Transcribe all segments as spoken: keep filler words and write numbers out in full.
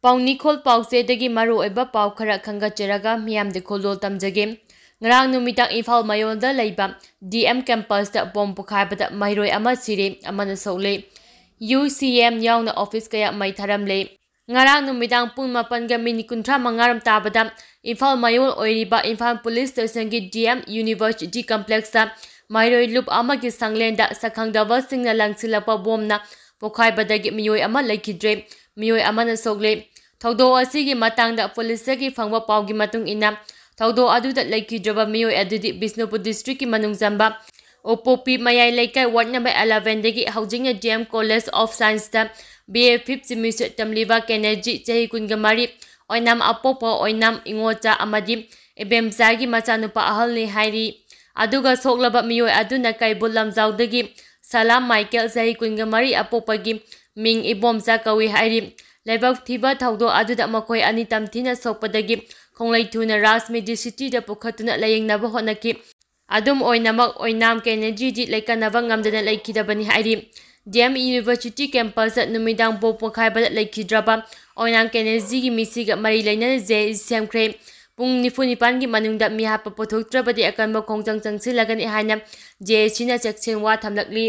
ꯄꯥꯎꯅꯤꯈꯣꯜ ꯄꯥꯎꯆꯦꯗꯒꯤ ꯃꯔꯨꯑꯣꯏꯕ ꯄꯥꯎ ꯈꯔ ꯈꯟꯒꯠꯆꯔꯒ ꯃꯤꯌꯥꯝꯗ ꯈꯣꯜꯂꯣꯜ ꯇꯝꯖꯒꯦ꯫ ꯉꯔꯥꯡ ꯅꯨꯃꯤꯗꯥꯡ ꯏꯝꯐꯥꯜ ꯃꯌꯣꯜꯗ ꯂꯩꯕ ꯗꯤ ꯑꯦꯝ ꯀꯦꯝꯄꯁꯇ ꯕꯣꯝ ꯄꯣꯈꯥꯏꯕꯗ ꯃꯍꯩꯔꯣꯏ ꯑꯃ ꯁꯤꯔꯦ, ꯑꯃꯅ ꯁꯣꯛꯂꯦ꯫ ꯌꯨ ꯁꯤ ꯑꯦꯝ ꯌꯥꯎꯅ ꯑꯣꯐꯤꯁ ꯀꯌꯥ ꯃꯩ ꯊꯥꯔꯝꯂꯦ꯫ ꯉꯔꯥꯡ ꯅꯨꯃꯤꯗꯥꯡ ꯄꯨꯡ ꯃꯥꯄꯟꯒ ꯃꯤꯅꯤꯠ ꯀꯨꯟꯊ꯭ꯔꯥ ꯃꯉꯥꯔꯣꯝ ꯇꯥꯕꯗ ꯏꯝꯐꯥꯜ ꯃꯌꯣꯜ ꯑꯣꯏꯔꯤꯕ ꯏꯝꯐꯥꯜ ꯄꯨꯂꯤꯁ ꯁ꯭ꯇꯦꯁꯟꯒꯤ ꯗꯤ ꯑꯦꯝ ꯌꯨꯅꯤꯚꯔꯁꯤꯇꯤ ꯀꯝꯄ꯭ꯂꯦꯛꯁꯇ ꯃꯍꯩꯔꯣꯏ ꯂꯨꯞ ꯑꯃꯒꯤ ꯁꯪꯂꯦꯟꯗ ꯁꯛꯈꯪꯗꯕꯁꯤꯡꯅ ꯂꯪꯁꯤꯜꯂꯛꯄ ꯕꯣꯝꯅ ꯄꯣꯈꯥꯏꯕꯗꯒꯤ ꯃꯤꯑꯣꯏ ꯑꯃ ꯂꯩꯈꯤꯗ꯭ꯔꯦ, ꯃꯤꯑꯣꯏ ꯑꯃꯅ ꯁꯣꯛꯂꯦ꯫ ꯊꯧꯗꯣꯛ ꯑꯁꯤꯒꯤ ꯃꯇꯥꯡꯗ ꯄꯨꯂꯤꯁꯇꯒꯤ ꯐꯪꯕ ꯄꯥꯎꯒꯤ ꯃꯇꯨꯡ ꯏꯟꯅ, ꯊꯧꯗꯣꯛ ꯑꯗꯨꯗ ꯂꯩꯈꯤꯗ꯭ꯔꯕ ꯃꯤꯑꯣꯏ ꯑꯗꯨꯗꯤ ꯕꯤꯁꯅꯨꯄꯨꯔ ꯗꯤꯁꯇ꯭ꯔꯤꯛꯀꯤ ꯃꯅꯨꯡ ꯆꯟꯕ ꯎꯄꯣꯛꯄꯤ ꯃꯌꯥꯏ ꯂꯩꯀꯥꯏ ꯋꯥꯔꯗ ꯅꯝꯕꯔ ꯑꯦꯂꯚꯦꯟꯗꯒꯤ ꯍꯧꯖꯤꯛꯅ ꯗꯤ ꯑꯦꯝ ꯀꯣꯂꯦꯖ ꯑꯣꯐ ꯁꯥꯏꯟꯁꯇ ꯕꯤ ꯑꯦ ꯐꯤꯐ ꯁꯦꯃꯤꯁꯇꯔ ꯇꯝꯂꯤꯕ ꯀꯦꯅꯔꯖꯤ, ꯆꯍꯤ ꯀꯨꯟꯒ ꯃꯔꯤ, ꯑꯣꯏꯅꯥꯝ ꯑꯄꯣꯛꯄ ꯑꯣꯏꯅꯥꯝ ꯏꯉꯣꯆꯥ ꯑꯃꯗꯤ ꯏꯕꯦꯝꯆꯥꯒꯤ ꯃꯆꯥꯅꯨꯄꯥ ꯑꯍꯜꯅꯤ ꯍꯥꯏꯔꯤ꯫ ꯑꯗꯨꯒ ꯁꯣꯛꯂꯕ ꯃꯤꯑꯣꯏ ꯑꯗꯨꯅ ꯀꯩꯕꯨꯜ ꯂꯝꯖꯥꯎꯗꯒꯤ ꯁꯂꯥꯝ ꯃꯥꯏꯀꯦꯜ, ꯆꯍꯤ ꯀꯨꯟꯒ ꯃꯔꯤ, ꯑꯄꯣꯛꯄꯒꯤ ꯃꯤꯡ ꯏꯕꯣꯝꯆꯥ ꯀꯧꯏ ꯍꯥꯏꯔꯤ꯫ ꯂꯥꯏꯕꯛ ꯊꯤꯕ ꯊꯧꯗꯣꯛ ꯑꯗꯨꯗ ꯃꯈꯣꯏ ꯑꯅꯤ ꯇꯝꯊꯤꯅ ꯁꯣꯛꯄꯗꯒꯤ ꯈꯣꯡꯂꯩ ꯊꯨꯅ ꯔꯥꯖ ꯃꯦꯗꯤꯁꯤꯇꯤꯗ ꯄꯨꯈꯠꯇꯨꯅ ꯂꯥꯌꯦꯡꯅꯕ ꯍꯣꯠꯅꯈꯤ꯫ ꯑꯗꯨꯝ ꯑꯣꯏꯅꯃꯛ, ꯑꯣꯏꯅꯥꯝ ꯀꯦꯅꯔꯖꯤꯗꯤ ꯂꯩꯀꯟꯅꯕ ꯉꯝꯗꯅ ꯂꯩꯈꯤꯗꯕꯅꯤ ꯍꯥꯏꯔꯤ꯫ ꯗꯤ ꯑꯦꯝ ꯌꯨꯅꯤꯚꯔꯁꯤꯇꯤ ꯀꯦꯝꯄꯁꯇ ꯅꯨꯃꯤꯗꯥꯡ ꯕꯣꯝ ꯄꯣꯈꯥꯏꯕꯗ ꯂꯩꯈꯤꯗ꯭ꯔꯕ ꯑꯣꯏꯅꯥꯝ ꯀꯦꯅꯔꯖꯤꯒꯤ ꯃꯤꯁꯤꯒ ꯃꯔꯤ ꯂꯩꯅꯅ ꯖꯦ ꯑꯦ ꯁꯤ ꯁꯦꯝꯈ꯭ꯔꯦ꯫ ꯄꯨꯡ ꯅꯤꯐꯨ ꯅꯤꯄꯥꯟꯒꯤ ꯃꯅꯨꯡꯗ ꯃꯤꯍꯥꯠꯄ ꯄꯨꯊꯣꯛꯇ꯭ꯔꯕꯗꯤ ꯑꯀꯟꯕ ꯈꯣꯡꯖꯪ ꯆꯪꯁꯤꯜꯂꯒꯅꯤ ꯍꯥꯏꯅ ꯖꯦ ꯑꯦ ꯁꯤꯅ ꯆꯦꯛꯁꯤꯟ ꯋꯥ ꯊꯝꯂꯛꯂꯤ꯫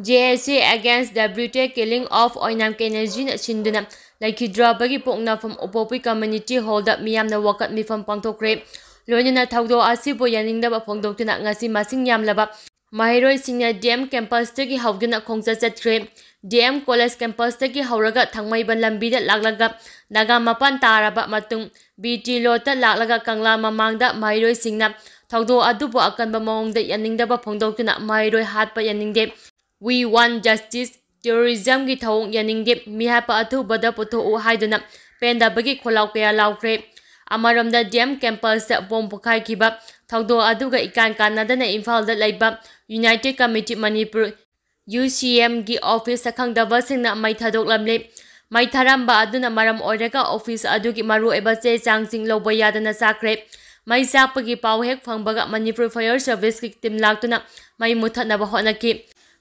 ꯖꯦ ꯑꯦ ꯁꯤ Against the Brutal Killing of ꯑꯣꯏꯅꯥꯝ ꯀꯦꯅꯔꯖꯤꯅ ꯁꯤꯟꯗꯨꯅ ꯂꯩꯈꯤꯗ꯭ꯔꯕꯒꯤ ꯄꯣꯛꯅꯐꯝ ꯎꯄꯣꯛꯄꯤ ꯀꯝꯃ꯭ꯌꯨꯅꯤꯇꯤ ꯍꯣꯜꯗ ꯃꯤꯌꯥꯝꯅ ꯋꯥꯀꯠ ꯃꯤꯐꯝ ꯄꯥꯡꯊꯣꯛꯈ꯭ꯔꯦ꯫ ꯂꯣꯏꯅꯅ ꯊꯧꯗꯣꯛ ꯑꯁꯤꯕꯨ ꯌꯥꯅꯤꯡꯗꯕ ꯐꯣꯡꯗꯣꯛꯇꯨꯅ ꯉꯁꯤ ꯃꯁꯤꯡ ꯌꯥꯝꯂꯕ ꯃꯍꯩꯔꯣꯏꯁꯤꯡꯅ ꯗꯤ ꯑꯦꯝ ꯀꯦꯝꯄꯁꯇꯒꯤ ꯍꯧꯗꯨꯅ ꯈꯣꯡꯆꯠ ꯆꯠꯈ꯭ꯔꯦ꯫ ꯗꯤ ꯑꯦꯝ ꯀꯣꯂꯦꯖ ꯀꯦꯝꯄꯁꯇꯒꯤ ꯍꯧꯔꯒ ꯊꯥꯡꯃꯩꯕꯟ ꯂꯝꯕꯤꯗ ꯂꯥꯛꯂꯒ ꯅꯥꯒꯥ ꯃꯄꯥꯟ ꯇꯥꯔꯕ ꯃꯇꯨꯡ ꯕꯤ ꯇꯤ ꯔꯣꯗꯇ ꯂꯥꯛꯂꯒ ꯀꯪꯂꯥ ꯃꯃꯥꯡꯗ ꯃꯍꯩꯔꯣꯏꯁꯤꯡꯅ ꯊꯧꯗꯣꯛ ꯑꯗꯨꯕꯨ ꯑꯀꯟꯕ ꯃꯑꯣꯡꯗ ꯌꯥꯅꯤꯡꯗꯕ ꯐꯣꯡꯗꯣꯛꯇꯨꯅ ꯃꯍꯩꯔꯣꯏ ꯍꯥꯠꯄ ꯌꯥꯅꯤꯡꯗꯦ, We want justice, terrorismꯒꯤ ꯊꯧꯑꯣꯡ ꯌꯥꯅꯤꯡꯗꯦ, ꯃꯤꯍꯥꯠꯄ ꯑꯊꯨꯕꯗ ꯄꯨꯊꯣꯛꯎ ꯍꯥꯏꯗꯨꯅ ꯄꯦꯟꯗꯕꯒꯤ ꯈꯣꯜꯂꯥꯎ ꯀꯌꯥ ꯂꯥꯎꯈ꯭ꯔꯦ꯫ ꯑꯃꯔꯣꯝꯗ ꯗꯤ ꯑꯦꯝ ꯀꯦꯝꯄꯁꯇ ꯕꯣꯝ ꯄꯣꯈꯥꯏꯈꯤꯕ ꯊꯧꯗꯣꯛ ꯑꯗꯨꯒ ꯏꯀꯥꯟ ꯀꯥꯟꯅꯗꯅ ꯏꯝꯐꯥꯜꯗ ꯂꯩꯕ United Committee Manipur, ꯌꯨ ꯁꯤ ꯑꯦꯝꯒꯤ ꯑꯣꯐꯤꯁ ꯁꯛꯈꯪꯗꯕꯁꯤꯡꯅ ꯃꯩ ꯊꯥꯗꯣꯛꯂꯝꯂꯦ꯫ ꯃꯩ ꯊꯥꯔꯝꯕ ꯑꯗꯨꯅ ꯃꯔꯝ ꯑꯣꯏꯔꯒ ꯑꯣꯐꯤꯁ ꯑꯗꯨꯒꯤ ꯃꯔꯨꯑꯣꯏꯕ ꯆꯦ ꯆꯥꯡꯁꯤꯡ ꯂꯧꯕ ꯌꯥꯗꯅ ꯆꯥꯈ꯭ꯔꯦ꯫ ꯃꯩ ꯆꯥꯛꯄꯒꯤ ꯄꯥꯎ ꯍꯦꯛ ꯐꯪꯕꯒ ꯃꯅꯤꯄꯨꯔ ꯐꯥꯌꯔ ꯁꯔꯚꯤꯁꯀꯤ ꯇꯤꯝ ꯂꯥꯛꯇꯨꯅ ꯃꯩ ꯃꯨꯊꯠꯅꯕ ꯍꯣꯠꯅꯈꯤ꯫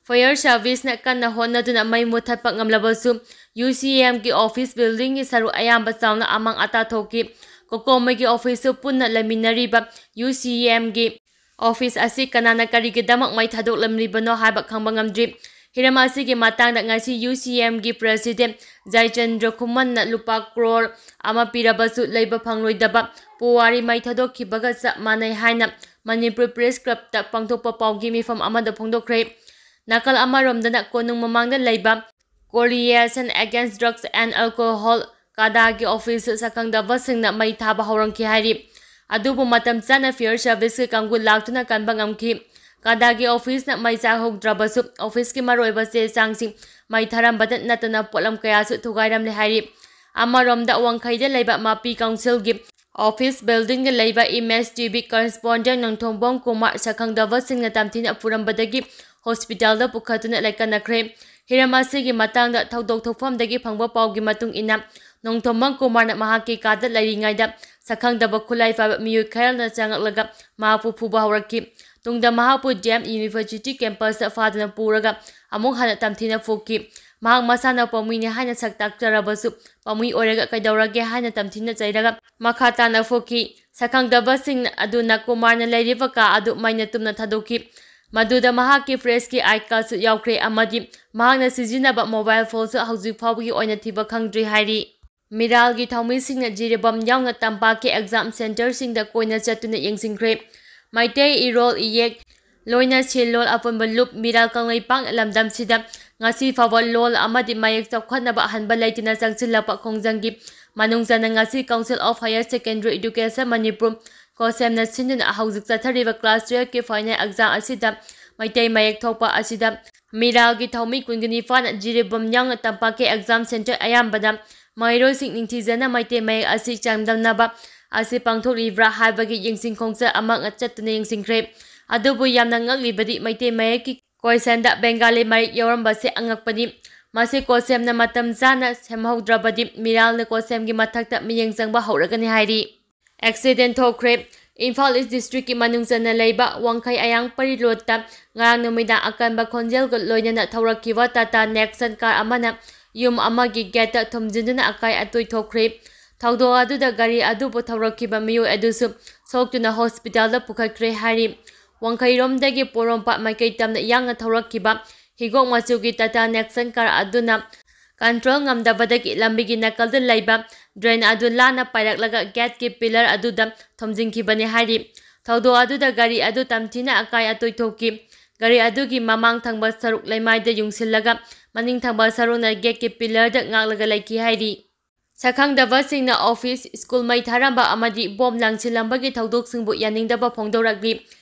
Fire service ꯅ ꯀꯟꯅ ꯍꯣꯠꯅꯗꯨꯅ ꯃꯩ ꯃꯨꯊꯠꯄ ꯉꯝꯂꯕꯁꯨ, ꯌꯨ ꯁꯤ ꯑꯦꯝ ꯒꯤ office building ꯒꯤ ꯁꯔꯨꯛ ꯑꯌꯥꯝꯕ ꯆꯥꯎꯅ ꯑꯃꯥꯡ ꯑꯇꯥ ꯊꯣꯛꯈꯤ꯫ ꯀꯣꯀꯣꯃꯩꯒꯤ office ꯁꯨ ꯄꯨꯟꯅ ꯂꯩꯃꯤꯟꯅꯔꯤꯕ ꯌꯨ ꯁꯤ ꯑꯦꯝ ꯒꯤ office ꯑꯁꯤ ꯀꯅꯥꯅ ꯀꯔꯤꯒꯤꯗꯃꯛ ꯃꯩ ꯊꯥꯗꯣꯛꯂꯝꯂꯤꯕꯅꯣ ꯍꯥꯏꯕ ꯈꯪꯕ ꯉꯝꯗ꯭ꯔꯤ꯫ ꯍꯤꯔꯝ ꯑꯁꯤꯒꯤ ꯃꯇꯥꯡꯗ ꯉꯁꯤ ꯌꯨ ꯁꯤ ꯑꯦꯝ ꯒꯤ president ꯖꯌꯆꯟꯗ꯭ꯔ ꯈꯨꯃꯟꯅ ꯂꯨꯄꯥ ꯀ꯭ꯔꯣꯔ ꯑꯃ ꯄꯤꯔꯕꯁꯨ ꯂꯩꯕ ꯐꯪꯂꯣꯏꯗꯕ ꯄꯨꯋꯥꯔꯤ ꯃꯩ ꯊꯥꯗꯣꯛꯈꯤꯕꯒ ꯆꯞ ꯃꯥꯟꯅꯩ ꯍꯥꯏꯅ ꯃꯅꯤꯄꯨꯔ Press Club ꯇ ꯄꯥꯡꯊꯣꯛꯄ ꯄꯥꯎꯒꯤ ꯃꯤꯐꯝ ꯑꯃꯗ ꯐꯣꯡꯗꯣꯛꯈ꯭ꯔꯦ꯫ ꯅꯥꯀꯜ ꯑꯃꯔꯣꯝꯗꯅ ꯀꯣꯅꯨꯡ ꯃꯃꯥꯡꯗ ꯂꯩꯕ Coalition Against Drugs and Alcohol, ꯀꯥꯗꯥꯒꯤ office ꯁꯛꯈꯪꯗꯕꯁꯤꯡꯅ ꯃꯩ ꯊꯥꯕ ꯍꯧꯔꯝꯈꯤ ꯍꯥꯏꯔꯤ꯫ ꯑꯗꯨꯕꯨ ꯃꯇꯝ ꯆꯥꯅ fire service ꯀꯤ ꯀꯥꯡꯕꯨ ꯂꯥꯛꯇꯨꯅ ꯀꯟꯕ ꯉꯝꯈꯤ꯫ ꯀꯥꯗꯥꯒꯤ office ꯅ ꯃꯩ ꯆꯥꯛꯍꯧꯗ꯭ꯔꯕꯁꯨ, office ꯀꯤ ꯃꯔꯨꯑꯣꯏꯕ ꯆꯦ ꯆꯥꯡꯁꯤꯡ ꯃꯩ ꯊꯥꯔꯝꯕꯗ ꯅꯠꯇꯅ ꯄꯣꯠꯂꯝ ꯀꯌꯥꯁꯨ ꯊꯨꯒꯥꯏꯔꯝꯂꯦ ꯍꯥꯏꯔꯤ꯫ ꯑꯃꯔꯣꯝꯗ, ꯋꯥꯡꯈꯩꯗ ꯂꯩꯕ ꯃꯥꯄꯤ council ꯒꯤ office building ꯗ ꯂꯩꯕ M S T V correspondent Nongthombam Kumar ꯁꯛꯈꯪꯗꯕꯁꯤꯡꯅ ꯇꯝꯊꯤꯅ ꯐꯨꯔꯝꯕꯗꯒꯤ hospital ꯗ ꯄꯨꯈꯠꯇꯨꯅ ꯂꯩꯀꯠꯅꯈ꯭ꯔꯦ꯫ ꯍꯤꯔꯝ ꯑꯁꯤꯒꯤ ꯃꯇꯥꯡꯗ ꯊꯧꯗꯣꯛ ꯊꯣꯛꯐꯝꯗꯒꯤ ꯐꯪꯕ ꯄꯥꯎꯒꯤ ꯃꯇꯨꯡ ꯏꯟꯅ, ꯅꯣꯡꯊꯣꯝꯕꯝ ꯀꯨꯃꯥꯔꯅ ꯃꯍꯥꯛꯀꯤ ꯀꯥꯗ ꯂꯩꯔꯤꯉꯩꯗ ꯁꯛꯈꯪꯗꯕ ꯈꯨꯠꯂꯥꯏ ꯄꯥꯏꯕ ꯃꯤꯑꯣꯏ ꯈꯔꯅ ꯆꯪꯂꯛꯂꯒ ꯃꯍꯥꯛꯄꯨ ꯐꯨꯕ ꯍꯧꯔꯛꯈꯤ꯫ ꯇꯨꯡꯗ ꯃꯍꯥꯛꯄꯨ D M University campus ꯇ ꯐꯥꯗꯨꯅ ꯄꯨꯔꯒ ꯑꯃꯨꯛ ꯍꯟꯅ ꯇꯝꯊꯤꯅ ꯐꯨꯈꯤ꯫ ꯃꯍꯥꯛ ꯃꯁꯥꯅ ꯄꯥꯝꯃꯨꯏꯅꯤ ꯍꯥꯏꯅ ꯁꯛ ꯇꯥꯛꯆꯔꯕꯁꯨ, ꯄꯥꯝꯃꯨꯏ ꯑꯣꯏꯔꯒ ꯀꯩꯗꯧꯔꯒꯦ ꯍꯥꯏꯅ ꯇꯝꯊꯤꯅ ꯆꯩꯔꯒ ꯃꯈꯥ ꯇꯥꯅ ꯐꯨꯈꯤ꯫ ꯁꯛꯈꯪꯗꯕꯁꯤꯡ ꯑꯗꯨꯅ ꯀꯨꯃꯥꯔꯅ ꯂꯩꯔꯤꯕ ꯀꯥ ꯑꯗꯨ ꯃꯩꯅ ꯇꯨꯝꯅ ꯊꯥꯗꯣꯛꯈꯤ꯫ ꯃꯗꯨꯗ ꯃꯍꯥꯛꯀꯤ press ꯀꯤ I card ꯁꯨ ꯌꯥꯎꯈ꯭ꯔꯦ ꯑꯃꯗꯤ ꯃꯍꯥꯛꯅ ꯁꯤꯖꯤꯟꯅꯕ mobile phone ꯁꯨ ꯍꯧꯖꯤꯛ ꯐꯥꯎꯕꯒꯤ ꯑꯣꯏꯅ ꯊꯤꯕ ꯈꯪꯗ꯭ꯔꯤ ꯍꯥꯏꯔꯤ꯫ ꯃꯤꯔꯥꯜꯒꯤ ꯊꯧꯃꯤꯁꯤꯡꯅ ꯖꯤꯔꯤꯕꯥꯝ ꯌꯥꯎꯅ ꯇꯝꯄꯥꯛꯀꯤ exam center ꯁꯤꯡꯗ ꯀꯣꯏꯅ ꯆꯠꯇꯨꯅ ꯌꯦꯡꯁꯤꯟꯈ꯭ꯔꯦ꯫ ꯃꯩꯇꯩ ꯏꯔꯣꯜ ꯏꯌꯦꯛ, ꯂꯣꯏꯅ ꯁꯦꯜꯂꯣꯜ ꯑꯄꯨꯟꯕ ꯂꯨꯞ ꯃꯤꯔꯥꯜ ꯀꯪꯂꯩꯄꯥꯛ ꯂꯝꯗꯝꯁꯤꯗ ꯉꯁꯤ ꯐꯥꯎꯕ ꯂꯣꯜ ꯑꯃꯗꯤ ꯃꯌꯦꯛ ꯆꯥꯎꯈꯠꯅꯕ ꯑꯍꯟꯕ ꯂꯩꯇꯅ ꯆꯪꯁꯤꯜꯂꯛꯄ ꯈꯣꯡꯖꯪꯒꯤ ꯃꯅꯨꯡ ꯆꯟꯅ ꯉꯁꯤ Council of Higher Secondary Education Manipur, ꯀꯣꯁꯦꯝꯅ ꯁꯤꯟꯗꯨꯅ ꯍꯧꯖꯤꯛ ꯆꯠꯊꯔꯤꯕ class twelve ꯀꯤ final exam ꯑꯁꯤꯗ ꯃꯩꯇꯩ ꯃꯌꯦꯛ ꯊꯣꯛꯄ ꯑꯁꯤꯗ ꯃꯤꯔꯥꯜꯒꯤ ꯊꯧꯃꯤ ꯀꯨꯟꯒ ꯅꯤꯄꯥꯟ ꯖꯤꯔꯤꯕꯥꯝ ꯌꯥꯎꯅ ꯇꯝꯄꯥꯛꯀꯤ exam center ꯑꯌꯥꯝꯕꯗ ꯃꯍꯩꯔꯣꯏꯁꯤꯡ ꯅꯤꯡꯊꯤꯖꯅ ꯃꯩꯇꯩ ꯃꯌꯦꯛ ꯑꯁꯤ ꯆꯥꯡꯗꯝꯅꯕ ꯑꯁꯤ ꯄꯥꯡꯊꯣꯛꯂꯤꯕ꯭ꯔꯥ ꯍꯥꯏꯕꯒꯤ ꯌꯦꯡꯁꯤꯟ ꯈꯣꯡꯆꯠ ꯑꯃ ꯆꯠꯇꯨꯅ ꯌꯦꯡꯁꯤꯟꯈ꯭ꯔꯦ꯫ ꯑꯗꯨꯕꯨ ꯌꯥꯝꯅ ꯉꯛꯂꯤꯕꯗꯤ ꯃꯩꯇꯩ ꯃꯌꯦꯛꯀꯤ question ꯗ ꯕꯦꯡꯒꯥꯂꯤ ꯃꯌꯦꯛ ꯌꯥꯎꯔꯝꯕꯁꯦ ꯑꯉꯛꯄꯅꯤ꯫ ꯃꯁꯤ ꯀꯣꯁꯦꯝꯅ ꯃꯇꯝ ꯆꯥꯅ ꯁꯦꯝꯍꯧꯗ꯭ꯔꯕꯗꯤ ꯃꯤꯔꯥꯜꯅ ꯀꯣꯁꯦꯝꯒꯤ ꯃꯊꯛꯇ ꯃꯤꯠꯌꯦꯡ ꯆꯪꯕ ꯍꯧꯔꯒꯅꯤ ꯍꯥꯏꯔꯤ꯫ Accident ꯊꯣꯛꯈ꯭ꯔꯦ꯫ ꯏꯝꯐꯥꯜ ꯏꯁ ꯗꯤꯁꯇ꯭ꯔꯤꯛꯀꯤ ꯃꯅꯨꯡ ꯆꯟꯅ ꯂꯩꯕ ꯋꯥꯡꯈꯩ ꯑꯌꯥꯡꯄꯔꯤ ꯔꯣꯗꯇ ꯉꯔꯥꯡ ꯅꯨꯃꯤꯗꯥꯡ ꯑꯀꯟꯕ ꯈꯣꯟꯖꯦꯜꯒ ꯂꯣꯏꯅꯅ ꯊꯧꯔꯛꯈꯤꯕ ꯇꯥꯇꯥ ꯅꯦꯛꯁꯟ ꯀꯥꯔ ꯑꯃꯅ ꯌꯨꯝ ꯑꯃꯒꯤ ꯒꯦꯠꯇ ꯊꯣꯝꯖꯤꯟꯗꯨꯅ ꯑꯀꯥꯏ ꯑꯇꯣꯏ ꯊꯣꯛꯈ꯭ꯔꯦ꯫ ꯊꯧꯗꯣꯛ ꯑꯗꯨꯗ ꯒꯥꯔꯤ ꯑꯗꯨꯕꯨ ꯊꯧꯔꯛꯈꯤꯕ ꯃꯤꯑꯣꯏ ꯑꯗꯨꯁꯨ ꯁꯣꯛꯇꯨꯅ ꯍꯣꯁꯄꯤꯇꯥꯜꯗ ꯄꯨꯈꯠꯈ꯭ꯔꯦ ꯍꯥꯏꯔꯤ꯫ ꯋꯥꯡꯈꯩꯔꯣꯝꯗꯒꯤ ꯄꯣꯔꯣꯝꯄꯥꯠ ꯃꯥꯏꯀꯩ ꯇꯝꯅ ꯌꯥꯡꯅ ꯊꯧꯔꯛꯈꯤꯕ ꯍꯤꯒꯣꯛ ꯃꯆꯨꯒꯤ ꯇꯥꯇꯥ ꯅꯦꯛꯁꯟ ꯀꯥꯔ ꯑꯗꯨꯅ ꯀꯟꯇ꯭ꯔꯣꯜ ꯉꯝꯗꯕꯗꯒꯤ ꯂꯝꯕꯤꯒꯤ ꯅꯥꯀꯜꯗ ꯂꯩꯕ ꯗ꯭ꯔꯦꯟ ꯑꯗꯨ ꯂꯥꯟꯅ ꯄꯥꯏꯔꯛꯂꯒ ꯒꯦꯠꯀꯤ ꯄꯤꯂꯔ ꯑꯗꯨꯗ ꯊꯣꯝꯖꯤꯟꯈꯤꯕꯅꯤ ꯍꯥꯏꯔꯤ꯫ ꯊꯧꯗꯣꯛ ꯑꯗꯨꯗ ꯒꯥꯔꯤ ꯑꯗꯨ ꯇꯝꯊꯤꯅ ꯑꯀꯥꯏ ꯑꯇꯣꯏ ꯊꯣꯛꯈꯤ꯫ ꯒꯥꯔꯤ ꯑꯗꯨꯒꯤ ꯃꯃꯥꯡ ꯊꯪꯕ ꯁꯔꯨꯛ ꯂꯩꯃꯥꯏꯗ ꯌꯨꯡꯁꯤꯜꯂꯒ ꯃꯅꯤꯡ ꯊꯪꯕ ꯁꯔꯨꯛꯅ ꯒꯦꯠꯀꯤ ꯄꯤꯂꯔꯗ ꯉꯥꯛꯂꯒ ꯂꯩꯈꯤ ꯍꯥꯏꯔꯤ꯫ ꯁꯛꯈꯪꯗꯕꯁꯤꯡꯅ ꯑꯣꯐꯤꯁ, ꯁ꯭ꯀꯨꯜ ꯃꯩ ꯊꯥꯔꯝꯕ ꯑꯃꯗꯤ ꯕꯣꯝ ꯂꯪꯁꯤꯜꯂꯝꯕꯒꯤ ꯊꯧꯗꯣꯛꯁꯤꯡꯕꯨ ꯌꯥꯅꯤꯡꯗꯕ ꯐꯣꯡꯗꯣꯔꯛꯂꯤ꯫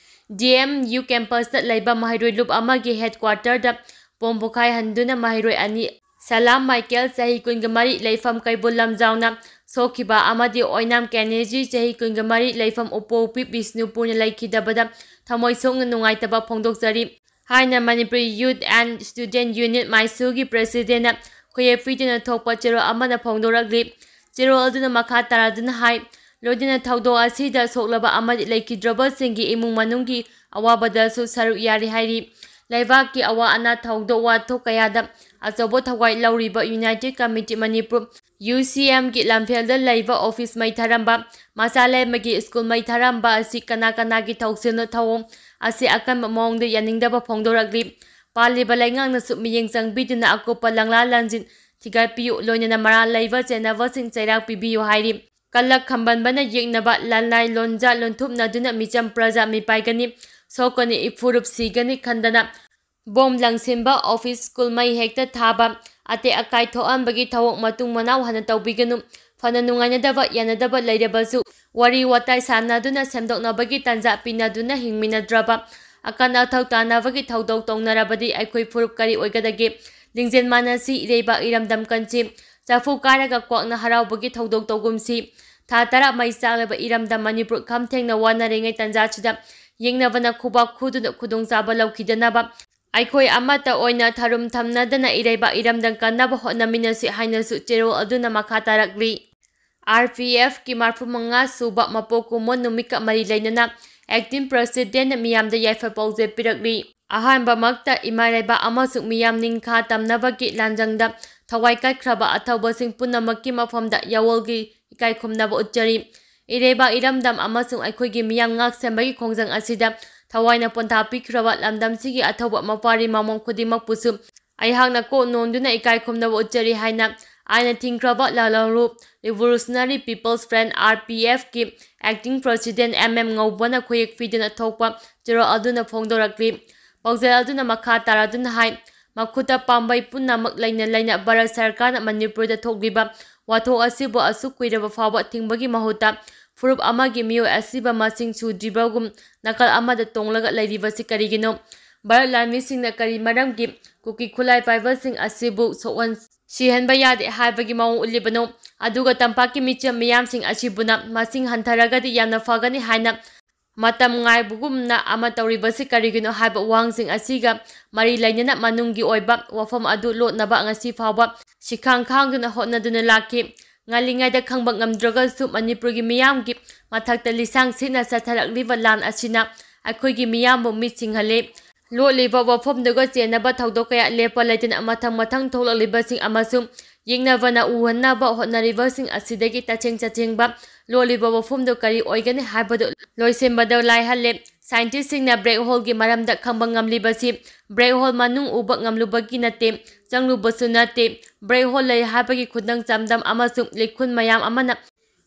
ꯗꯤ ꯑꯦꯝ ꯌꯨ ꯀꯦꯝꯄꯁꯇ ꯂꯩꯕ ꯃꯍꯩꯔꯣꯏ ꯂꯨꯞ ꯑꯃꯒꯤ ꯍꯦꯗꯀ꯭ꯋꯥꯇꯔꯗ ꯕꯣꯝ ꯄꯣꯈꯥꯏꯍꯟꯗꯨꯅ ꯃꯍꯩꯔꯣꯏ ꯑꯅꯤ, ꯁꯂꯥꯝ ꯃꯥꯏꯀꯦꯜ, ꯆꯍꯤ ꯀꯨꯟꯒ ꯃꯔꯤ, ꯂꯩꯐꯝ ꯀꯩꯕꯨꯜ ꯂꯝꯖꯥꯎꯅ ꯁꯣꯛꯈꯤꯕ, ꯑꯃꯗꯤ ꯑꯣꯏꯅꯥꯝ ꯀꯦꯅꯦꯖꯤ, ꯆꯍꯤ ꯀꯨꯟꯒ ꯃꯔꯤ, ꯂꯩꯐꯝ ꯎꯄꯣꯛꯄꯤ ꯕꯤꯁꯅꯨꯄꯨꯔꯅ ꯂꯩꯈꯤꯗꯕꯗ ꯊꯃꯣꯏ ꯁꯣꯛꯅ ꯅꯨꯡꯉꯥꯏꯇꯕ ꯐꯣꯡꯗꯣꯛꯆꯔꯤ ꯍꯥꯏꯅ ꯃꯅꯤꯄꯨꯔꯤ ꯌꯨꯠ ꯑꯦꯟ ꯁ꯭ꯇꯨꯗꯦꯟꯠ ꯌꯨꯅꯤꯠ ꯃꯥꯏꯁꯨꯒꯤ ꯄ꯭ꯔꯦꯁꯤꯗꯦꯟꯠꯅ ꯈꯨꯌꯦꯛ ꯄꯤꯗꯨꯅ ꯊꯣꯛꯄ ꯆꯦꯔꯣꯜ ꯑꯃꯗ ꯐꯣꯡꯗꯣꯔꯛꯂꯤ꯫ ꯆꯦꯔꯣꯜ ꯑꯗꯨꯅ ꯃꯈꯥ ꯇꯥꯔꯗꯨꯅ ꯍꯥꯏ, ꯂꯣꯏꯅꯅ ꯊꯧꯗꯣꯛ ꯑꯁꯤꯗ ꯁꯣꯛꯂꯕ ꯑꯃꯗꯤ ꯂꯩꯈꯤꯗ꯭ꯔꯕꯁꯤꯡꯒꯤ ꯏꯃꯨꯡ ꯃꯅꯨꯡꯒꯤ ꯑꯋꯥꯕꯗꯁꯨ ꯁꯔꯨꯛ ꯌꯥꯔꯤ ꯍꯥꯏꯔꯤ꯫ ꯂꯩꯕꯥꯛꯀꯤ ꯑꯋꯥ ꯑꯅꯥ ꯊꯧꯗꯣꯛ ꯋꯥꯊꯣꯛ ꯀꯌꯥꯗ ꯑꯆꯧꯕ ꯊꯋꯥꯏ ꯂꯧꯔꯤꯕ ꯌꯨꯅꯥꯏꯇꯦꯗ ꯀꯃꯤꯇꯤ ꯃꯅꯤꯄꯨꯔ, ꯌꯨ ꯁꯤ ꯑꯦꯝꯒꯤ ꯂꯝꯐꯦꯜꯗ ꯂꯩꯕ ꯑꯣꯐꯤꯁ ꯃꯩ ꯊꯥꯔꯝꯕ, ꯃꯆꯥ ꯂꯩꯃꯒꯤ ꯁ꯭ꯀꯨꯜ ꯃꯩ ꯊꯥꯔꯝꯕ ꯑꯁꯤ ꯀꯅꯥ ꯀꯅꯥꯒꯤ ꯊꯧꯁꯤꯜꯅꯣ, ꯊꯧꯑꯣꯡ ꯑꯁꯤ ꯑꯀꯟꯕ ꯃꯑꯣꯡꯗ ꯌꯥꯅꯤꯡꯗꯕ ꯐꯣꯡꯗꯣꯔꯛꯂꯤ꯫ ꯄꯥꯜꯂꯤꯕ ꯂꯩꯉꯥꯛꯅꯁꯨ ꯃꯤꯠꯌꯦꯡ ꯆꯪꯕꯤꯗꯨꯅ ꯑꯀꯨꯞꯄ ꯂꯪꯂꯥ ꯂꯪꯖꯤꯟ ꯊꯤꯒꯠꯄꯤꯌꯨ, ꯂꯣꯏꯅꯅ ꯃꯔꯥꯜ ꯂꯩꯕ ꯆꯦꯟꯅꯕꯁꯤꯡ ꯆꯩꯔꯥꯛ ꯄꯤꯕꯤꯌꯨ ꯍꯥꯏꯔꯤ꯫ ꯀꯂꯛ ꯈꯝꯕꯟꯕꯅ ꯌꯦꯛꯅꯕ ꯂꯅꯥꯏ ꯂꯣꯟꯖꯥ ꯂꯣꯟꯊꯨꯞꯅꯗꯨꯅ ꯃꯤꯆꯝ ꯄ꯭ꯔꯖꯥ ꯃꯤꯄꯥꯏꯒꯅꯤ, ꯁꯣꯛꯀꯅꯤ, ꯏꯐꯨꯔꯨꯞ ꯁꯤꯒꯅꯤ ꯈꯟꯗꯅ ꯕꯣꯝ ꯂꯪꯁꯤꯟꯕ, ꯑꯣꯐꯤꯁ, ꯁ꯭ꯀꯨꯜ ꯃꯩ ꯍꯦꯛꯇ ꯊꯥꯕ, ꯑꯇꯦꯛ ꯑꯀꯥꯏ ꯊꯣꯛꯍꯟꯕꯒꯤ ꯊꯧꯑꯣꯡ ꯃꯇꯨꯡ ꯃꯅꯥꯎ ꯍꯟꯅ ꯇꯧꯕꯤꯒꯅꯨ꯫ ꯐꯅ ꯅꯨꯡꯉꯥꯏꯅꯗꯕ, ꯌꯥꯅꯗꯕ ꯂꯩꯔꯕꯁꯨ ꯋꯥꯔꯤ ꯋꯥꯇꯥꯏ ꯁꯥꯟꯅꯗꯨꯅ ꯁꯦꯝꯗꯣꯛꯅꯕꯒꯤ ꯇꯥꯟꯖꯥ ꯄꯤꯅꯗꯨꯅ ꯍꯤꯡꯃꯤꯟꯅꯗ꯭ꯔꯕ, ꯑꯀꯟ ꯑꯊꯧ ꯇꯥꯟꯅꯕꯒꯤ ꯊꯧꯗꯧ ꯇꯧꯅꯔꯕꯗꯤ ꯑꯩꯈꯣꯏ ꯐꯨꯔꯨꯞ ꯀꯔꯤ ꯑꯣꯏꯒꯗꯒꯦ? ꯂꯤꯡꯖꯦꯜ ꯃꯥꯟꯅꯁꯤ, ꯏꯔꯩꯕꯥꯛ ꯏꯔꯝꯗꯝ ꯀꯟꯁꯤ꯫ ꯆꯐꯨ ꯀꯥꯏꯔꯒ ꯀ꯭ꯋꯥꯛꯅ ꯍꯔꯥꯎꯕꯒꯤ ꯊꯧꯗꯧ ꯇꯧꯒꯨꯝꯁꯤ꯫ ꯊꯥ ꯇꯔꯥ ꯃꯩ ꯆꯥꯛꯂꯕ ꯏꯔꯝꯗꯝ ꯃꯅꯤꯄꯨꯔ ꯈꯝ ꯊꯦꯡꯅ ꯋꯥꯅꯔꯤꯉꯩ ꯇꯥꯟꯖꯥꯁꯤꯗ ꯌꯦꯛꯅꯕꯅ ꯈꯨꯕꯥꯛ ꯈꯨꯗꯨꯅ ꯈꯨꯗꯣꯡꯆꯥꯕ ꯂꯧꯈꯤꯗꯅꯕ ꯑꯩꯈꯣꯏ ꯑꯃꯠꯇ ꯑꯣꯏꯅ ꯊꯔꯨꯝ ꯊꯝꯅꯗꯅ ꯏꯔꯩꯕꯥꯛ ꯏꯔꯝꯗꯝ ꯀꯟꯅꯕ ꯍꯣꯠꯅꯃꯤꯟꯅꯁꯤ ꯍꯥꯏꯅꯁꯨ ꯆꯦꯔꯣꯜ ꯑꯗꯨꯅ ꯃꯈꯥ ꯇꯥꯔꯛꯂꯤ꯫ ꯑꯥꯔ ꯄꯤ ꯑꯦꯐꯀꯤ ꯃꯔꯐꯨ ꯃꯉꯥ ꯁꯨꯕ ꯃꯄꯣꯛ ꯀꯨꯝꯑꯣꯟ ꯅꯨꯃꯤꯠꯀ ꯃꯔꯤ ꯂꯩꯅꯅ acting presidentꯅ ꯃꯤꯌꯥꯝꯗ ꯌꯥꯏꯐ ꯄꯥꯎꯖꯦꯜ ꯄꯤꯔꯛꯂꯤ꯫ ꯑꯍꯥꯟꯕꯃꯛꯇ ꯏꯃꯥ ꯂꯩꯕꯥꯛ ꯑꯃꯁꯨꯡ ꯃꯤꯌꯥꯝ ꯅꯤꯡꯈꯥ ꯇꯝꯅꯕꯒꯤ ꯂꯥꯟꯖꯪꯗ ꯊꯋꯥꯏ ꯀꯠꯈ꯭ꯔꯕ ꯑꯊꯧꯕꯁꯤꯡ ꯄꯨꯝꯅꯃꯛꯀꯤ ꯃꯐꯝꯗ ꯌꯥꯑꯣꯜꯒꯤ ꯏꯀꯥꯏ ꯈꯨꯝꯅꯕ ꯎꯠꯆꯔꯤ꯫ ꯏꯔꯩꯕꯥꯛ, ꯏꯔꯝꯗꯝ ꯑꯃꯁꯨꯡ ꯑꯩꯈꯣꯏꯒꯤ ꯃꯤꯌꯥꯝ ꯉꯥꯛ ꯁꯦꯟꯕꯒꯤ ꯈꯣꯡꯖꯪ ꯑꯁꯤꯗ ꯊꯋꯥꯏꯅ ꯄꯣꯟꯊꯥ ꯄꯤꯈ꯭ꯔꯕ ꯂꯝꯗꯝꯁꯤꯒꯤ ꯑꯊꯧꯕ ꯃꯄꯥꯔꯤ ꯃꯃꯣꯝ ꯈꯨꯗꯤꯡꯃꯛꯄꯨꯁꯨ ꯑꯩꯍꯥꯛꯅ ꯀꯣꯛ ꯅꯣꯟꯗꯨꯅ ꯏꯀꯥꯏ ꯈꯨꯝꯅꯕ ꯎꯠꯆꯔꯤ ꯍꯥꯏꯅ ꯑꯥꯏꯟꯅ ꯊꯤꯡꯈ꯭ꯔꯕ ꯂꯥꯂꯍꯔꯨꯞ Revolutionary People's Front, R P Fꯀꯤ acting president M M ꯉꯧꯕꯅ ꯈꯨꯌꯦꯛ ꯄꯤꯗꯨꯅ ꯊꯣꯛꯄ ꯆꯦꯔꯣꯜ ꯑꯗꯨꯅ ꯐꯣꯡꯗꯣꯔꯛꯂꯤ꯫ ꯄꯥꯎꯖꯦꯜ ꯑꯗꯨꯅ ꯃꯈꯥ ꯇꯥꯔꯗꯨꯅ ꯍꯥꯏ, ꯃꯈꯨꯠꯇ ꯄꯥꯝꯕꯩ ꯄꯨꯝꯅꯃꯛ ꯂꯩꯅ ꯂꯩꯅ ꯚꯥꯔꯠ ꯁꯔꯀꯥꯔꯅ ꯃꯅꯤꯄꯨꯔꯗ ꯊꯣꯛꯂꯤꯕ ꯋꯥꯊꯣꯛ ꯑꯁꯤꯕꯨ ꯑꯁꯨꯛ ꯀꯨꯏꯔꯕ ꯐꯥꯎꯕ ꯊꯤꯡꯕꯒꯤ ꯃꯍꯨꯠꯇ ꯐꯨꯔꯨꯞ ꯑꯃꯒꯤ ꯃꯤꯑꯣꯏ ꯑꯁꯤꯕ ꯃꯁꯤꯡ ꯁꯨꯗ꯭ꯔꯤꯕꯒꯨꯝ ꯅꯥꯀꯜ ꯑꯃꯗ ꯇꯣꯡꯂꯒ ꯂꯩꯔꯤꯕꯁꯤ ꯀꯔꯤꯒꯤꯅꯣ? ꯚꯥꯔꯠ ꯂꯥꯟꯃꯤꯁꯤꯡꯅ ꯀꯔꯤ ꯃꯔꯝꯒꯤ ꯀꯨꯀꯤ ꯈꯨꯠꯂꯥꯏ ꯄꯥꯏꯕꯁꯤꯡ ꯑꯁꯤꯕꯨ ꯁꯣꯛꯍꯟ ꯁꯤꯍꯟꯕ ꯌꯥꯗꯦ ꯍꯥꯏꯕꯒꯤ ꯃꯑꯣꯡ ꯎꯠꯂꯤꯕꯅꯣ? ꯑꯗꯨꯒ ꯇꯝꯄꯥꯛꯀꯤ ꯃꯤꯆꯝ ꯃꯤꯌꯥꯝꯁꯤꯡ ꯑꯁꯤꯕꯨꯅ ꯃꯁꯤꯡ ꯍꯟꯊꯔꯒꯗꯤ ꯌꯥꯝꯅ ꯐꯒꯅꯤ ꯍꯥꯏꯅ ꯃꯇꯝ ꯉꯥꯏꯕꯒꯨꯝꯅ ꯑꯃ ꯇꯧꯔꯤꯕꯁꯤ ꯀꯔꯤꯒꯤꯅꯣ ꯍꯥꯏꯕ ꯋꯥꯍꯪꯁꯤꯡ ꯑꯁꯤꯒ ꯃꯔꯤ ꯂꯩꯅꯅ ꯃꯅꯨꯡꯒꯤ ꯑꯣꯏꯕ ꯋꯥꯐꯝ ꯑꯗꯨ ꯂꯣꯠꯅꯕ ꯉꯁꯤ ꯐꯥꯎꯕ ꯁꯤꯈꯥꯡ ꯈꯥꯡꯗꯨꯅ ꯍꯣꯠꯅꯗꯨꯅ ꯂꯥꯛꯈꯤ꯫ ꯉꯜꯂꯤꯉꯩꯗ ꯈꯪꯕ ꯉꯝꯗ꯭ꯔꯒꯁꯨ ꯃꯅꯤꯄꯨꯔꯒꯤ ꯃꯤꯌꯥꯝꯒꯤ ꯃꯊꯛꯇ ꯂꯤꯁꯥꯡ ꯁꯤꯠꯅ ꯆꯠꯊꯔꯛꯂꯤꯕ ꯂꯥꯟ ꯑꯁꯤꯅ ꯑꯩꯈꯣꯏꯒꯤ ꯃꯤꯌꯥꯝꯕꯨ ꯃꯤꯠ ꯁꯤꯡꯍꯜꯂꯤ꯫ ꯂꯣꯠꯂꯤꯕ ꯋꯥꯐꯝꯗꯨꯒ ꯆꯦꯟꯅꯕ ꯊꯧꯗꯣꯛ ꯀꯌꯥ ꯂꯦꯞꯄ ꯂꯩꯇꯅ ꯃꯊꯪ ꯃꯊꯪ ꯊꯣꯛꯂꯛꯂꯤꯕꯁꯤꯡ ꯑꯃꯁꯨꯡ ꯌꯦꯛꯅꯕꯅ ꯎꯍꯟꯅꯕ ꯍꯣꯠꯅꯔꯤꯕꯁꯤꯡ ꯑꯁꯤꯗꯒꯤ ꯇꯁꯦꯡ ꯇꯁꯦꯡꯕ ꯂꯣꯠꯂꯤꯕ ꯋꯥꯐꯝꯗꯨ ꯀꯔꯤ ꯑꯣꯏꯒꯅꯤ ꯍꯥꯏꯕꯗꯨ ꯂꯣꯏꯁꯤꯟꯕꯗ ꯂꯥꯏꯍꯜꯂꯦ꯫ Scientistꯁꯤꯡꯅ black holeꯒꯤ ꯃꯔꯝꯗ ꯈꯪꯕ ꯉꯝꯂꯤꯕꯁꯤ black hole ꯃꯅꯨꯡ ꯎꯕ ꯉꯝꯂꯨꯕꯒꯤ ꯅꯠꯇꯦ, ꯆꯪꯂꯨꯕꯁꯨ ꯅꯠꯇꯦ꯫ Black hole ꯂꯩ ꯍꯥꯏꯕꯒꯤ ꯈꯨꯗꯝ ꯆꯥꯡꯗꯝ ꯑꯃꯁꯨꯡ ꯂꯤꯈꯨꯟ ꯃꯌꯥꯝ ꯑꯃꯅ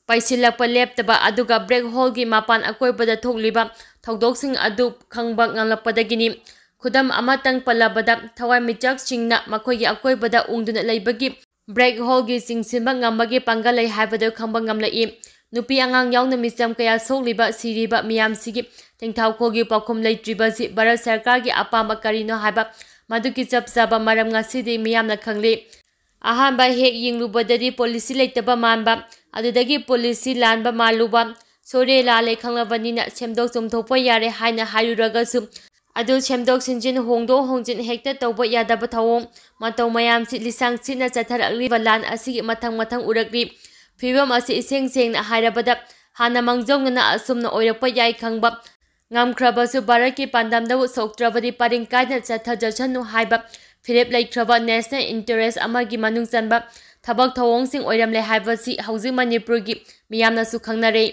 ꯄꯩꯁꯤꯜꯂꯛꯄ ꯂꯦꯞꯇꯕ, ꯑꯗꯨꯒ black holeꯒꯤ ꯃꯄꯥꯟ ꯑꯀꯣꯏꯕꯗ ꯊꯣꯛꯂꯤꯕ ꯊꯧꯗꯣꯛꯁꯤꯡ ꯑꯗꯨ ꯈꯪꯕ ꯉꯝꯂꯛꯄꯗꯒꯤꯅꯤ꯫ ꯈꯨꯗꯝ ꯑꯃꯇꯪ ꯄꯜꯂꯕꯗ, ꯊꯋꯥꯟꯃꯤꯆꯥꯛꯁꯤꯡꯅ ꯃꯈꯣꯏꯒꯤ ꯑꯀꯣꯏꯕꯗ ꯎꯪꯗꯨꯅ ꯂꯩꯕꯒꯤ black holeꯒꯤ ꯆꯤꯡꯁꯤꯟꯕ ꯉꯝꯕꯒꯤ ꯄꯥꯡꯒꯜ ꯂꯩ ꯍꯥꯏꯕꯗꯨ ꯈꯪꯕ ꯉꯝꯂꯛꯏ꯫ ꯅꯨꯄꯤ ꯑꯉꯥꯡ ꯌꯥꯎꯅ ꯃꯤꯆꯝ ꯀꯌꯥ ꯁꯣꯛꯂꯤꯕ, ꯁꯤꯔꯤꯕ ꯃꯤꯌꯥꯝꯁꯤꯒꯤ ꯊꯦꯡꯊꯥꯎꯈꯣꯜꯒꯤ ꯄꯥꯎꯈꯨꯝ ꯂꯩꯇ꯭ꯔꯤꯕꯁꯤ ꯚꯥꯔꯠ ꯁꯔꯀꯥꯔꯒꯤ ꯑꯄꯥꯝꯕ ꯀꯔꯤꯅꯣ ꯍꯥꯏꯕ ꯃꯗꯨꯒꯤ ꯆꯞ ꯆꯥꯕ ꯃꯔꯝ ꯉꯁꯤꯗꯤ ꯃꯤꯌꯥꯝꯅ ꯈꯪꯂꯦ꯫ ꯑꯍꯥꯟꯕ ꯍꯦꯛ ꯌꯦꯡꯂꯨꯕꯗꯗꯤ policy ꯂꯩꯇꯕ ꯃꯥꯟꯕ, ꯑꯗꯨꯗꯒꯤ policy ꯂꯥꯟꯕ ꯃꯥꯜꯂꯨꯕ, ꯁꯣꯏꯔꯦ ꯂꯥꯜꯂꯦ ꯈꯪꯂꯕꯅꯤꯅ ꯁꯦꯝꯗꯣꯛ ꯆꯨꯝꯊꯣꯛꯄ ꯌꯥꯔꯦ ꯍꯥꯏꯅ ꯍꯥꯏꯔꯨꯔꯒꯁꯨ, ꯑꯗꯨ ꯁꯦꯝꯗꯣꯛ ꯁꯦꯝꯖꯤꯟ, ꯍꯣꯡꯗꯣꯛ ꯍꯣꯡꯖꯤꯟ ꯍꯦꯛꯇ ꯇꯧꯕ ꯌꯥꯗꯕ ꯊꯧꯑꯣꯡ ꯃꯇꯧ ꯃꯌꯥꯝꯁꯤ ꯂꯤꯁꯥꯡ ꯁꯤꯠꯅ ꯆꯠꯊꯔꯛꯂꯤꯕ ꯂꯥꯟ ꯑꯁꯤꯒꯤ ꯃꯊꯪ ꯃꯊꯪ ꯎꯔꯛꯂꯤ꯫ ꯐꯤꯕꯝ ꯑꯁꯤ ꯏꯁꯦꯡ ꯁꯦꯡꯅ ꯍꯥꯏꯔꯕꯗ ꯍꯥꯟꯅ ꯃꯥꯡꯖꯧꯅꯅ ꯑꯁꯨꯝꯅ ꯑꯣꯏꯔꯛꯄ ꯌꯥꯏ ꯈꯪꯕ ꯉꯝꯈ꯭ꯔꯕꯁꯨ ꯚꯥꯔꯠꯀꯤ ꯄꯥꯟꯗꯝꯗꯕꯨ ꯁꯣꯛꯇ꯭ꯔꯕꯗꯤ ꯄꯔꯤꯡ ꯀꯥꯏꯅ ꯆꯠꯊꯖꯁꯅꯨ ꯍꯥꯏꯕ ꯐꯤꯔꯦꯞ ꯂꯩꯈ꯭ꯔꯕ ꯅꯦꯁꯅꯦꯜ ꯏꯟꯇꯔꯦꯁ ꯑꯃꯒꯤ ꯃꯅꯨꯡ ꯆꯟꯕ ꯊꯕꯛ ꯊꯧꯑꯣꯡꯁꯤꯡ ꯑꯣꯏꯔꯝꯂꯦ ꯍꯥꯏꯕꯁꯤ ꯍꯧꯖꯤꯛ ꯃꯅꯤꯄꯨꯔꯒꯤ ꯃꯤꯌꯥꯝꯅꯁꯨ ꯈꯪꯅꯔꯦ꯫